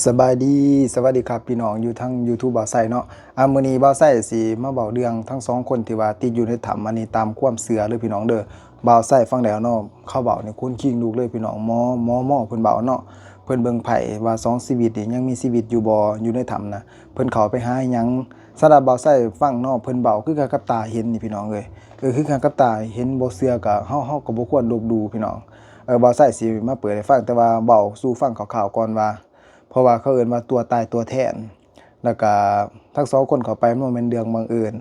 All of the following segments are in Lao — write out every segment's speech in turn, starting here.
ສະບາຍດີ ສະຫວັດດີຄັບພີ່ນ້ອງ ຢູ່ທາງ YouTube ບ່າວໄຊເນາະ. ອາ ມື້ນີ້ບ່າວໄຊຊິມາເວົ້າເລື່ອງທັງສອງຄົນທີ່ວ່າຕິດຢູ່ໃນຖ້ຳ ອັນນີ້ຕາມຄວາມເຊື່ອເດີພີ່ນ້ອງເດີ. ບ່າວໄຊຟັງແລ້ວເນາະ ເຂົາເວົ້ານີ້ຂົນຄີງລຸກເລີຍພີ່ນ້ອງ. ໝໍ ໝໍ ໝໍເພິ່ນເວົ້າເນາະ ເພິ່ນເບິ່ງໄພ້ວ່າສອງຊີວິດນີ້ຍັງມີຊີວິດຢູ່ບໍ່ ຢູ່ໃນຖ້ຳນະ ເພິ່ນເຂົ້າໄປຫາອີ່ຫຍັງ. ສຳລັບບ່າວໄຊຟັງເນາະ ເພິ່ນເວົ້າຄືກັນກັບຕາເຫັນນີ້ພີ່ນ້ອງເອີຍ. ເອີ ຄືກັນກັບຕາເຫັນ ບໍ່ເຊື່ອກໍ ເຮົາ ເຮົາກໍບໍ່ຄວນລົບຫຼູ່ພີ່ນ້ອງ. ເອີ ບ່າວໄຊຊິມາເປີດໃຫ້ຟັງ ແຕ່ວ່າເວົ້າສູ່ຟັງຄ່າວໆກ່ອນວ່າ ເພາະວ່າເຂົາເອີ້ນວ່າຕົວຕາຍຕົວແທນ ແລ້ວກະທັງສອງຄົນເຂົ້າໄປ ມັນບໍ່ແມ່ນເລື່ອງບັງເອີນ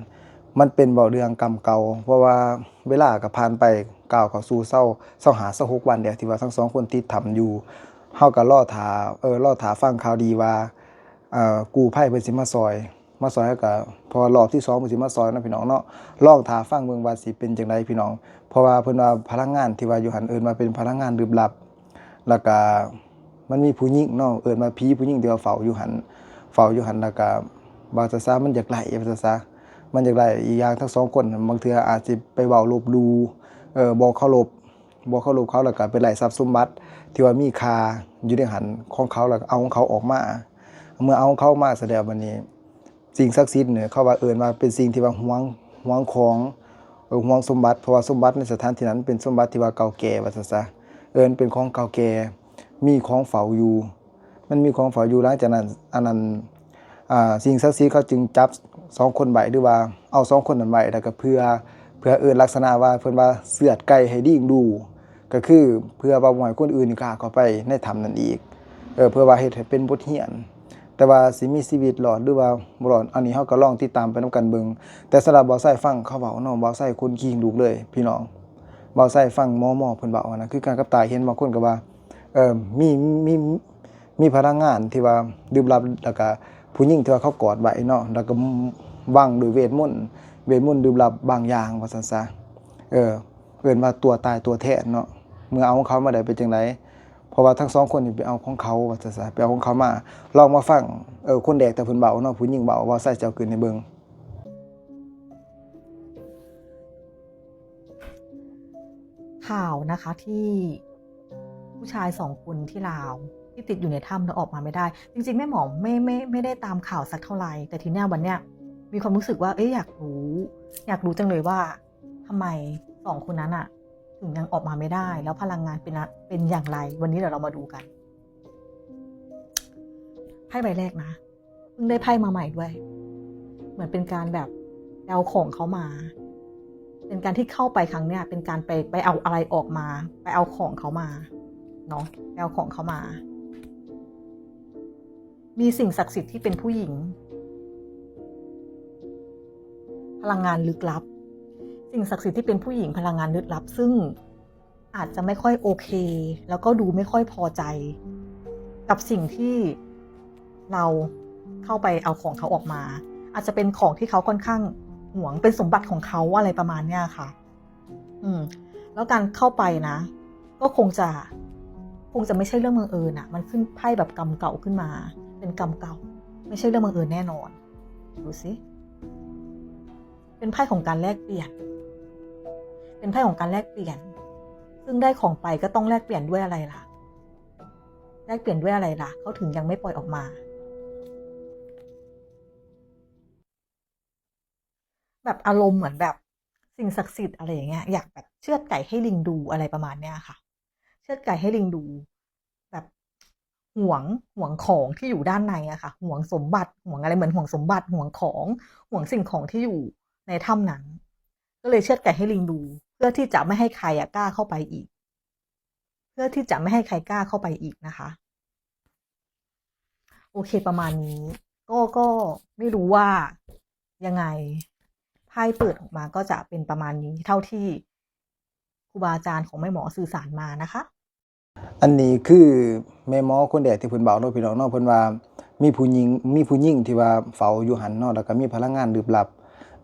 ມັນເປັນເວົ້າເລື່ອງກຳເກົ່າ. ເພາະວ່າເວລາກໍຜ່ານໄປ ກ້າວເຂົ້າສູ່ຊາວ ຊາວຫ້າ ຊາວຫົກວັນແລ້ວ ທີ່ວ່າທັງສອງຄົນຕິດຖ້ຳຢູ່. ເຮົາກໍລໍຖ້າ ເອີ ລໍຖ້າຟັງຂ່າວດີວ່າ ເອີ ກູ້ໄພເພິ່ນຊິມາຊ່ອຍ ມາຊ່ອຍ ເຮົາກໍ ເພາະວ່າຮອບທີສອງເພິ່ນຊິມາຊ່ອຍເນາະ ພີ່ນ້ອງເນາະ. ລອງຖ້າຟັງເບິ່ງວ່າຊິເປັນຈັ່ງໃດ ພີ່ນ້ອງ. ເພາະວ່າເພິ່ນວ່າພະລັງງານທີ່ວ່າຢູ່ຫັ້ນ ເອີ້ນວ່າເປັນພະລັງງານລຶບລັບ ແລ້ວກະມັນມີຜູ້ຍິງເນາະ ເອີ້ນວ່າຜີຜູ້ຍິງທີ່ວ່າເຝົ້າຢູ່ຫັ້ນ ເຝົ້າຢູ່ຫັ້ນ ແລ້ວກະວ່າຊະຊະ ມັນຢາກໄດ້ ວ່າຊະຊະ ມັນຢາກໄດ້. ອີກຢ່າງທັງສອງຄົນ ບາງເທື່ອອາດຊິໄປເວົ້າລົບຫຼູ່ ເອີ ບໍ່ເຄົາລົບ ບໍ່ເຄົາລົບເຂົາ ແລ້ວກະໄປໄລ່ຊັບສົມບັດທີ່ວ່າມີຄ່າຢູ່ໃນຫັ້ນຂອງເຂົາ ແລ້ວກະເອົາຂອງເຂົາອອກມາ. ເມື່ອເອົາຂອງເຂົາມາເສຍແລ້ວ ບັດນີ້ ສິ່ງສັກສິດນີ້ ເຂົາວ່າເອີ້ນວ່າເປັນສິ່ງທີ່ວ່າຫວງ ຫວງຂອງ ເອີ ຫວງສົມບັດ ເພາະວ່າສົມບັດໃນສະຖານທີ່ນັ້ນເປັນສົມບັດທີ່ວ່າເກົ່າແກ່ ວ່າຊັ້ນຊະ. ເອີ້ນເປັນຂອງເກົ່າແກ່ ມີຂອງເຝົ້າຢູ່ ມັນມີຂອງເຝົ້າຢູ່. ຫຼັງຈາກນັ້ນ ອັນນັ້ນ ອ່າ ສິ່ງສັກສິດເຂົາຈຶ່ງຈັບສອງຄົນໄວ້ ຫຼືວ່າເອົາສອງຄົນນັ້ນໄວ້ ແລ້ວກໍເພື່ອ ເພື່ອ ເອີ້ນລັກສະນະວ່າ ເພິ່ນວ່າເຊືອດໄກ່ໃຫ້ລີງດູ ກໍຄືເພື່ອວ່າບໍ່ໃຫ້ຄົນອື່ນກ້າເຂົ້າໄປໃນຖ້ຳນັ້ນອີກ ເອີ ເພື່ອວ່າເຮັດໃຫ້ເປັນບົດຮຽນ. ແຕ່ວ່າຊິມີຊີວິດລອດ ຫຼືວ່າບໍ່ລອດ ອັນນີ້ເຮົາກໍລອງຕິດຕາມໄປນຳກັນເບິ່ງ. ແຕ່ສຳລັບບ່າວໄຊຟັງເຂົາເວົ້າເນາະ ບ່າວໄຊຂົນຄີງລຸກເລີຍພີ່ນ້ອງ. ບ່າວໄຊຟັງໝໍ ໝໍເພິ່ນເວົ້າຫັ້ນນະ ຄືກັນກັບຕາເຫັນ. ບາງຄົນກໍວ່າ ເອີ ມີ ມີ ມີພະລັງງານທີ່ວ່າລຶບລັບ ແລ້ວກະຜູ້ຍິງທີ່ວ່າເຂົາກອດໄວ້ເນາະ ແລ້ວກະວັງດ້ວຍເວດມົນ ເວດມົນລຶບລັບບາງຢ່າງ ວ່າຊັ້ນຊະ. ເອີ ເອີ້ນວ່າຕົວຕາຍຕົວແທນເນາະ. ເມື່ອເອົາຂອງເຂົາມາໄດ້ເປັນຈັ່ງໃດ? ເພາະວ່າທັງສອງຄົນນີ້ໄປເອົາຂອງເຂົາ ວ່າຊັ້ນຊະ ໄປເອົາຂອງເຂົາມາ. ລອງມາຟັງ ເອີ ຄົນແລກທີ່ເພິ່ນເວົ້າເນາະ ຜູ້ຍິງເວົ້າ ບ່າວໄຊຊິເອົາຂຶ້ນໃຫ້ເບິ່ງ. ข่าวนะคะ ที่ผู้ชายสองคนที่ลาว ที่ติดอยู่ในถ้ำแล้วออกมาไม่ได้ จริงๆ แม่หมอไม่ ไม่ ไม่ได้ตามข่าวสักเท่าไหร่ แต่ทีเนี้ยวันเนี้ยมีความรู้สึกว่า เอ๊ะ อยากรู้ อยากรู้จังเลยว่าทำไมสองคนนั้นน่ะ ถึงยังออกมาไม่ได้ แล้วพลังงานเป็นอะ เป็นอย่างไร วันนี้เดี๋ยวเรามาดูกัน ไพ่ใบแรกนะ เพิ่งได้ไพ่มาใหม่ด้วย เหมือนเป็นการแบบไปเอาของเขามา เป็นการที่เข้าไปครั้งเนี้ย เป็นการไป ไปเอาอะไรออกมา ไปเอาของเขามาเนาะ ไปเอาของเขามา มีสิ่งศักดิ์สิทธิ์ที่เป็นผู้หญิง พลังงานลึกลับ สิ่งศักดิ์สิทธิ์ที่เป็นผู้หญิง พลังงานลึกลับ ซึ่ง อาจจะไม่ค่อยโอเค แล้วก็ดูไม่ค่อยพอใจกับสิ่งที่เราเข้าไปเอาของเขาออกมา อาจจะเป็นของที่เขาค่อนข้างหวง เป็นสมบัติของเขา อะไรประมาณเนี้ยค่ะ อืม แล้วการเข้าไปนะ ก็คงจะ คงจะไม่ใช่เรื่องบังเอิญอะ มันขึ้นไพ่แบบกำเก่าขึ้นมา เป็นกำเก่า ไม่ใช่เรื่องบังเอิญแน่นอน ดูสิ เป็นไพ่ของการแลกเปลี่ยน เป็นไพ่ของการแลกเปลี่ยน ซึ่งได้ของไปก็ต้องแลกเปลี่ยนด้วยอะไรล่ะ แลกเปลี่ยนด้วยอะไรล่ะ เขาถึงยังไม่ปล่อยออกมา แบบอารมณ์เหมือนแบบสิ่งศักดิ์สิทธิ์อะไรอย่างเงี้ย อยากแบบเชือดไก่ให้ลิงดูอะไรประมาณเนี้ยค่ะ เชือดไก่ให้ลิงดู แบบหวง หวงของที่อยู่ด้านในอะค่ะ หวงสมบัติ หวงอะไร เหมือนหวงสมบัติ หวงของ หวงสิ่งของที่อยู่ในถ้ำนั้น ก็เลยเชือดไก่ให้ลิงดู เพื่อที่จะไม่ให้ใครอะกล้าเข้าไปอีก เพื่อที่จะไม่ให้ใครกล้าเข้าไปอีกนะคะ โอเค ประมาณนี้ ก็ ก็ไม่รู้ว่ายังไง ไพ่เปิดออกมาก็จะเป็นประมาณนี้ เท่าที่ครูบาอาจารย์ของแม่หมอสื่อสารมานะคะ ອັນນີ້ຄືແມ່ໝໍຄົນແລກທີ່ເພິ່ນເວົ້າເນາະ ພີ່ນ້ອງເນາະ. ເພິ່ນວ່າມີຜູ້ຍິງ ມີຜູ້ຍິງທີ່ວ່າເຝົ້າຢູ່ຫັ້ນເນາະ ແລ້ວກໍມີພະລັງງານລຶບລັບ.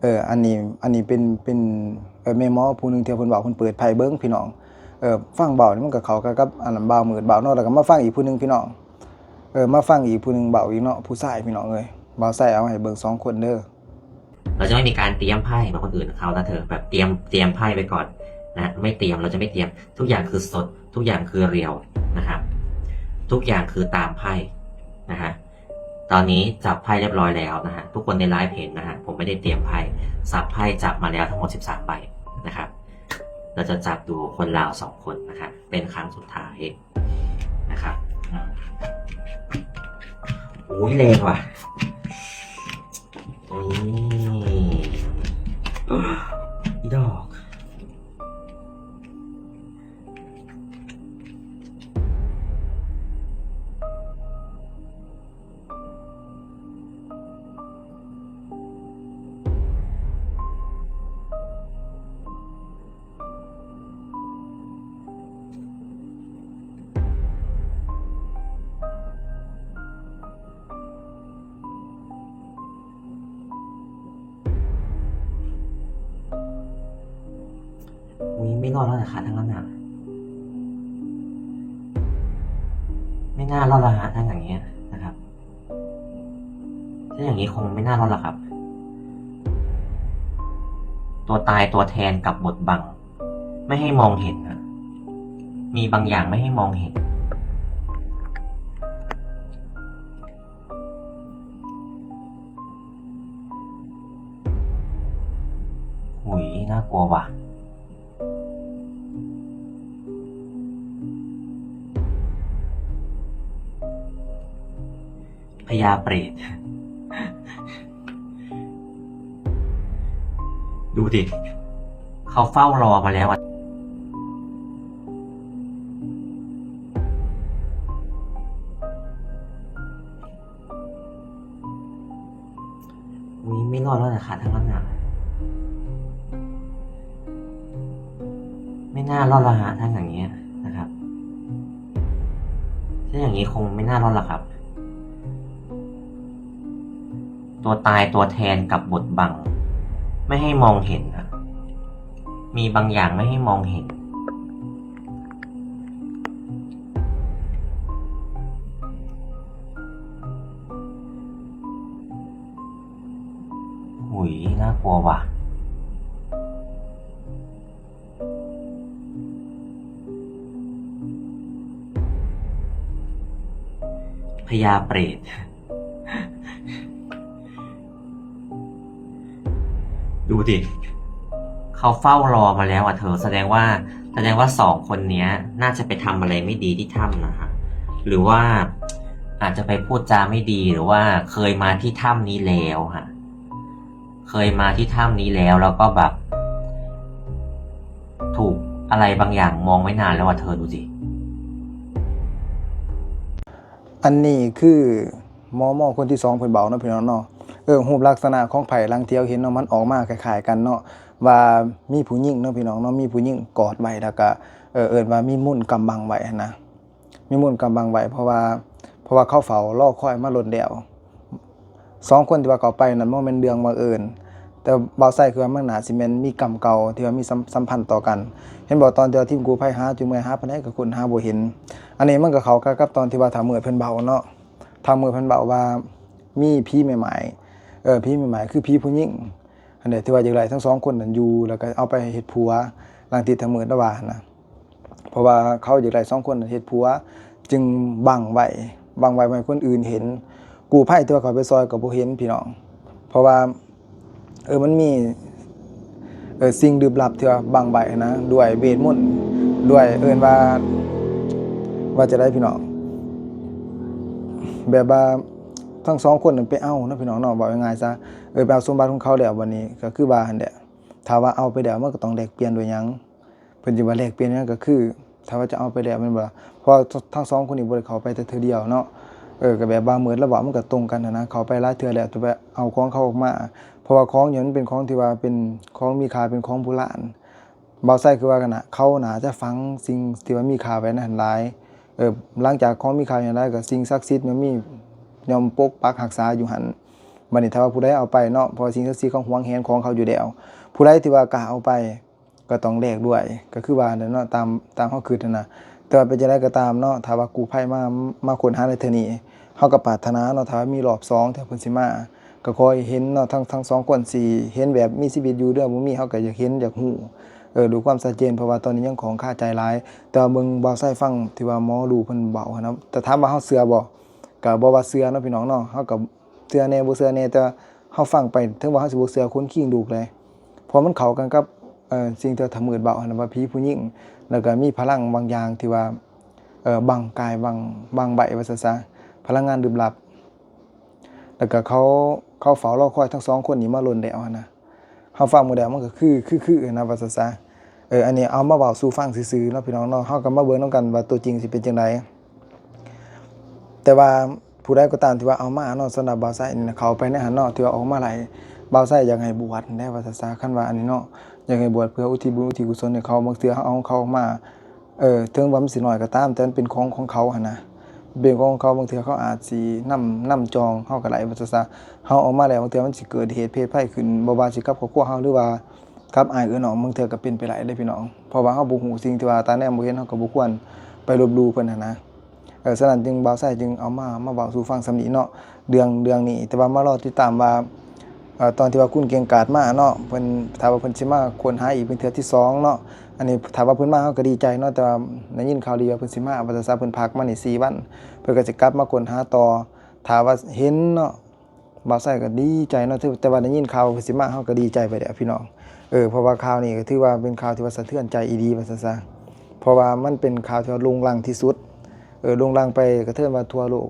ເອີ ອັນນີ້ ອັນນີ້ເປັນ ເປັນ ເອີ ແມ່ໝໍຜູ້ໜຶ່ງທີ່ເພິ່ນເວົ້າ ເພິ່ນເປີດໄພເບິ່ງພີ່ນ້ອງ. ເອີ ຟັງເວົ້ານີ້ມັນກໍເຂົ້າກັບ ກັບອັນບ່າວມືດເວົ້າເນາະ ແລ້ວກໍມາຟັງອີກຜູ້ໜຶ່ງພີ່ນ້ອງ. ເອີ ມາຟັງອີກຜູ້ໜຶ່ງເວົ້າອີກເນາະ ຜູ້ຊາຍພີ່ນ້ອງເອີຍ. ບ່າວໄຊເອົາໃຫ້ເບິ່ງສອງຄົນເດີ. เราจะไม่มีการเตรียมไพ่เหมือนคนอื่นเขานะเธอ แบบเตรียม เตรียมไพ่ไว้ก่อนนะ ไม่เตรียม เราจะไม่เตรียม ทุกอย่างคือสด ทุกอย่างคือเรียลนะครับ ทุกอย่างคือตามไพ่ นะฮะ ตอนนี้จับไพ่เรียบร้อยแล้วนะฮะ ทุกคนในไลฟ์เห็นนะฮะ ผมไม่ได้เตรียมไพ่ สับไพ่จับมาแล้วทั้งหมดสิบสามใบนะครับ เราจะจับดูคนลาวสองคนนะครับ เป็นครั้งสุดท้ายนะครับ อืม โอ้ย แรงว่ะ นี่ อีดอก อุ๊ย ไม่รอดแล้วนะคะ ถ้างั้นน่ะ ไม่น่ารอดแล้วฮะ ถ้าอย่างเงี้ยนะครับ ถ้าอย่างนี้คงไม่น่ารอดแล้วครับ ตัวตายตัวแทนกับบทบัง ไม่ให้มองเห็นฮะ มีบางอย่างไม่ให้มองเห็น หุย น่ากลัวว่ะ พญาเปรต ดูดิ เขาเฝ้ารอมาแล้วอะ อุ๊ย ไม่รอดแล้วนะคะ ถ้างั้นน่ะ ไม่น่ารอดแล้วฮะ ถ้าอย่างเงี้ยนะครับ ถ้าอย่างนี้คงไม่น่ารอดแล้วครับ ตัวตายตัวแทนกับบทบัง ไม่ให้มองเห็นฮะ มีบางอย่างไม่ให้มองเห็น หุย น่ากลัวว่ะ พญาเปรต ดูสิ เขาเฝ้ารอมาแล้วอะเธอ แสดงว่า แสดงว่าสองคนเนี้ย น่าจะไปทำอะไรไม่ดีที่ถ้ำนะฮะ หรือว่าอาจจะไปพูดจาไม่ดี หรือว่าเคยมาที่ถ้ำนี้แล้วฮะ เคยมาที่ถ้ำนี้แล้ว แล้วก็แบบ ถูกอะไรบางอย่างมองไว้นานแล้วอะเธอ ดูสิ อันนี้คือ มม คนที่สองเพิ่นเว้าเนาะพี่น้องเนาะ เออ รูปลักษณะของไพ่หลังที่เฮาเห็นเนาะ มันออกมาคล้ายๆ กันเนาะ ว่ามีผู้หญิงเนาะพี่น้องเนาะ มีผู้หญิงกอดไว้ แล้วก็ เออ เอิ้นว่ามีมนต์กำบังไว้หั้นนะ มีมนต์กำบังไว้ เพราะว่า เพราะว่าเขาเฝ้ารอคอยมาโดนแล้ว สองคนที่ว่าเข้าไปนั้นบ่แม่นเรื่องบังเอิญ แต่บ่าวไซคิดว่ามันน่าสิแม่นมีกรรมเก่าที่ว่ามีสัม สัมพันธ์ต่อกัน เห็นบ่ ตอนที่ว่าทีมกู้ภัยหาจุ่มเมื่อยหาปานใดก็ค้นหาบ่เห็น อันนี้มันก็เข้ากับ กับตอนที่ว่าท้าวมืดเพิ่นเว้าเนาะ ท้าวมืดเพิ่นเว้าว่ามีผีแม่ไม้ เออ ผีแม่ไม้คือผีผู้หญิง อันนี้ที่ว่าอยากได้ทั้งสองคนนั้นอยู่ แล้วก็เอาไปเฮ็ดผัว หลังที่ท้าวมืดลาวว่าหั้นนะ เพราะว่าเขาอยากได้สองคนนั้นเฮ็ดผัว จึงบังไว้ บังไว้บ่ให้คนอื่นเห็น กู้ภัยที่ว่าเข้าไปซ่อยก็บ่เห็นพี่น้อง เพราะว่า เออ มันมี เออ สิ่งลึกลับที่ว่าบังไว้หั้นนะ ด้วยเวทมนต์ ด้วย เอิ้นว่า ว่าจั่งใดพี่น้อง แบบว่าทั้งสองคนนั้นไปเอาเนาะพี่น้องเนาะ เว้าง่ายๆซะ เออ ไปเอาสมบัติของเขาแล้ว บัดนี้ก็คือว่าหั้นแหละ ถ้าว่าเอาไปแล้วมันก็ต้องแลกเปลี่ยนด้วยหยัง เพิ่นสิว่าแลกเปลี่ยนหยังก็คือ ถ้าว่าจะเอาไปแล้วแม่นบ่ล่ะ เพราะว่าทั้งสองคนนี้บ่ได้เข้าไปแต่เทื่อเดียวเนาะ เออ ก็แบบว่ามืดแล้วเว้ามันก็ตรงกันหั้นนะ เข้าไปหลายเทื่อแล้ว แต่ว่าเอาของเขาออกมา เพราะว่าของนี่มันเป็นของที่ว่าเป็นของมีค่า เป็นของโบราณ บ่าวไซคิดว่ากันนะ เขาน่าจะฝังสิ่งที่ว่ามีค่าไว้ในหั้นหลาย เออ หลังจากของมีค่าอย่างหลาย ก็สิ่งศักดิ์สิทธิ์ย่อมมี ย่อมปกปักรักษาอยู่หั้น บัดนี้ถ้าว่าผู้ใดเอาไปเนาะ เพราะว่าสิ่งศักดิ์สิทธิ์เขาหวงแหนของเขาอยู่แล้ว ผู้ใดที่ว่ากล้าเอาไป ก็ต้องแลกด้วย ก็คือว่านั่นเนาะ ตาม ตามเฮาคิดหั้นนะ แต่ว่าเป็นจั่งใดก็ตามเนาะ ถ้าว่ากู้ภัยมา มาค้นหาในเทื่อนี้ เฮาก็ปรารถนาเนาะ ถ้าว่ามีรอบสอง ถ้าเพิ่นสิมา ก็ขอให้เห็นเนาะ ทั้ง ทั้งสองคนสิเห็นแบบมีชีวิตอยู่ หรือว่าบ่มี เฮาก็อยากเห็น อยากฮู้ เออ ด้วยความชัดเจน เพราะว่าตอนนี้ยังข้องคาใจหลาย แต่ว่าเบิ่งบ่าวไซฟังที่ว่าหมอดูเพิ่นเว้าหั้นนะ แต่ถามว่าเฮาเชื่อบ่? ກໍບໍ່ວ່າເຊື່ອເນາະພີ່ນ້ອງເນາະ ເຮົາກໍເຊື່ອແດ່ບໍ່ເຊື່ອແດ່ ແຕ່ວ່າເຮົາຟັງໄປ ເຖິງວ່າເຮົາຊິບໍ່ເຊື່ອຂົນຄີງລຸກເລີຍ ເພາະມັນເຂົ້າກັນກັບ ເອີ ສິ່ງທີ່ວ່າທ້າວມືດເວົ້າຫັ້ນນະ ວ່າຜີຜູ້ຍິງ ແລ້ວກໍມີພະລັງບາງຢ່າງທີ່ວ່າ ເອີ ບັງກາຍ ບັງ ບັງໃບ້ວ່າຊັ້ນຊະ ພະລັງງານລຶບລັບ ແລ້ວກໍເຂົາ ເຂົາເຝົ້າລໍຄອຍທັງສອງຄົນນີ້ມາດົນແລ້ວຫັ້ນນະ ເຮົາຟັງມື້ໃດມັນກໍຄື ຄື ຄືຫັ້ນນະວ່າຊັ້ນຊະ ເອີ ອັນນີ້ເອົາມາເວົ້າສູ່ຟັງຊື່ໆເນາະພີ່ນ້ອງເນາະ ເຮົາກໍມາເບິ່ງນຳກັນວ່າຕົວຈິງຊິເປັນຈັ່ງໃດ ແຕ່ວ່າຜູ້ໃດກໍຕາມທີ່ວ່າເອົາມາເນາະ ສຳລັບບ່າວໄຊນີ້ນະ ເຂົ້າໄປໃນຫັ້ນເນາະ ທີ່ວ່າອອກມາໄລ່ ບ່າວໄຊຢາກໃຫ້ບວດແດ່ວ່າຊັ້ນຊະ ຄັນວ່າອັນນີ້ເນາະ ຢາກໃຫ້ບວດເພື່ອອຸທິດບຸນອຸທິດກຸສົນໃຫ້ເຂົາ ບາງເທື່ອເຮົາເອົາເຂົາມາ ເອີ ເຖິງວ່າມັນຊິນ້ອຍກໍຕາມ ແຕ່ມັນເປັນຂອງຂອງເຂົາຫັ້ນນະ ເປັນຂອງຂອງເຂົາ ບາງເທື່ອເຂົາອາດຊິນຳ ນຳຈອງເຮົາກໍໄດ້ວ່າຊັ້ນຊະ ເຮົາເອົາມາແລ້ວ ບາງເທື່ອມັນຊິເກີດເຫດເພດໄພຂຶ້ນ ບໍ່ວ່າຊິກັບຄອບຄົວເຮົາ ຫຼືວ່າກັບອ້າຍເອື້ອຍນ້ອງ ບາງເທື່ອກໍເປັນໄປໄດ້ເດ້ພີ່ນ້ອງ ເພາະວ່າເຮົາບໍ່ຮູ້ສິ່ງທີ່ວ່າຕາແນມບໍ່ເຫັນ ເຮົາກໍບໍ່ຄວນໄປລົບຫຼູ່ເພິ່ນຫັ້ນນະ ເອີ ສະນັ້ນຈຶ່ງ ບ່າວໄຊຈຶ່ງເອົາມາ ມາເວົ້າສູ່ຟັງສ່ຳນີ້ເນາະ ເລື່ອງ ເລື່ອງນີ້ ແຕ່ວ່າມາລໍຕິດຕາມວ່າ ເອີ ຕອນທີ່ວ່າຄຸນເກັ່ງກາດມາເນາະ ເພິ່ນ ຖ້າວ່າເພິ່ນຊິມາຄົ້ນຫາອີກເປັນເທື່ອທີສອງເນາະ ອັນນີ້ຖ້າວ່າເພິ່ນມາເຮົາກໍດີໃຈເນາະ ແຕ່ວ່າໄດ້ຍິນຂ່າວດີວ່າເພິ່ນຊິມາ ວ່າຊັ້ນຊະ ເພິ່ນພັກມານີ້ສີ່ວັນ ເພິ່ນກໍຊິກັບມາຄົ້ນຫາຕໍ່ ຖ້າວ່າເຫັນເນາະ ບ່າວໄຊກໍດີໃຈເນາະ ແຕ່ວ່າໄດ້ຍິນຂ່າວວ່າເພິ່ນຊິມາ ເຮົາກໍດີໃຈໄປແລ້ວພີ່ນ້ອງ ເອີ ເພາະວ່າຂ່າວນີ້ກໍຖືວ່າເປັນຂ່າວທີ່ວ່າສະເທືອນໃຈອີ່ຫຼີວ່າຊັ້ນຊະ ເພາະວ່າມັນເປັນຂ່າວທີ່ວ່າໂດ່ງດັງທີ່ສຸດ ເອີ ໂດ່ງດັງໄປກະເທີນວ່າທົ່ວໂລກ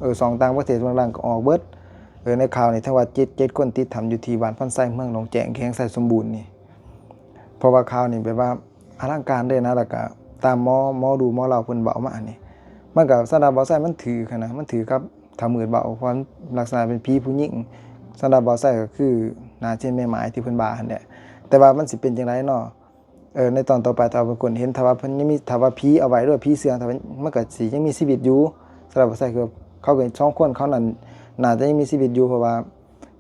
ເອີ ຊ່ອງຕ່າງປະເທດຕ່າງໆກໍອອກເບິດ ເອີ ໃນຂ່າວນີ້ ທັງວ່າເຈັດ ເຈັດຄົນຕິດຖ້ຳຢູ່ທີ່ບ້ານພັນໄຊ ເມືອງໜອງແຈ້ງ ແຂວງໄຊສົມບູນນີ້ ເພາະວ່າຂ່າວນີ້ແບບວ່າອະລັງການເດ້ນະ ແລ້ວກະຕາມໝໍ ໝໍດູໝໍລາວເພິ່ນເວົ້າມານີ້ ມັນກະ ສຳລັບບ່າວໄຊມັນຖືກຫັ້ນນະ ມັນຖືກກັບທ້າວມືດເວົ້າ ເພາະວ່າລັກສະນະເປັນຜີຜູ້ຍິງ ສຳລັບບ່າວໄຊກໍຄືໜ້າຈະແມ່ນແມ່ໝ້າຍທີ່ເພິ່ນວ່າຫັ້ນແຫຼະ ແຕ່ວ່າມັນຊິເປັນຈັ່ງໃດເນາະ ເອີ ໃນຕອນຕໍ່ໄປ ຖ້າວ່າເພິ່ນເຫັນ ຖ້າວ່າເພິ່ນຍັງມີ ຖ້າວ່າຜີເອົາໄວ້ ຫຼືວ່າຜີເຊື່ອງ ຖ້າວ່າມັນກໍຊິຍັງມີຊີວິດຢູ່ ສຳລັບບ່າວໄຊຄືເຂົາເປັນສອງຄົນ ເຂົານັ້ນໜ້າຈະຍັງມີຊີວິດຢູ່ ເພາະວ່າ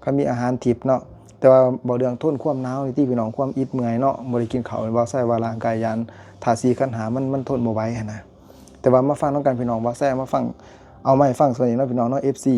ເຂົາມີອາຫານທິບເນາະ ແຕ່ວ່າເວົ້າເລື່ອງທົນຄວາມໜາວນີ້ຕິພີ່ນ້ອງ ຄວາມອິດເມື່ອຍເນາະ ບໍ່ໄດ້ກິນເຂົ້າ ບ່າວໄຊວ່າຮ່າງກາຍຢ້ານ ທາດສີ່ຂັນຫ້າມັນ ມັນທົນບໍ່ໄຫວຫັ້ນນະ ແຕ່ວ່າມາຟັງນຳກັນພີ່ນ້ອງ ບ່າວໄຊເອົາມາຟັງ ເອົາມາໃຫ້ຟັງສ່ວນນີ້ເນາະ ພີ່ນ້ອງເນາະ ເອັຟຊີ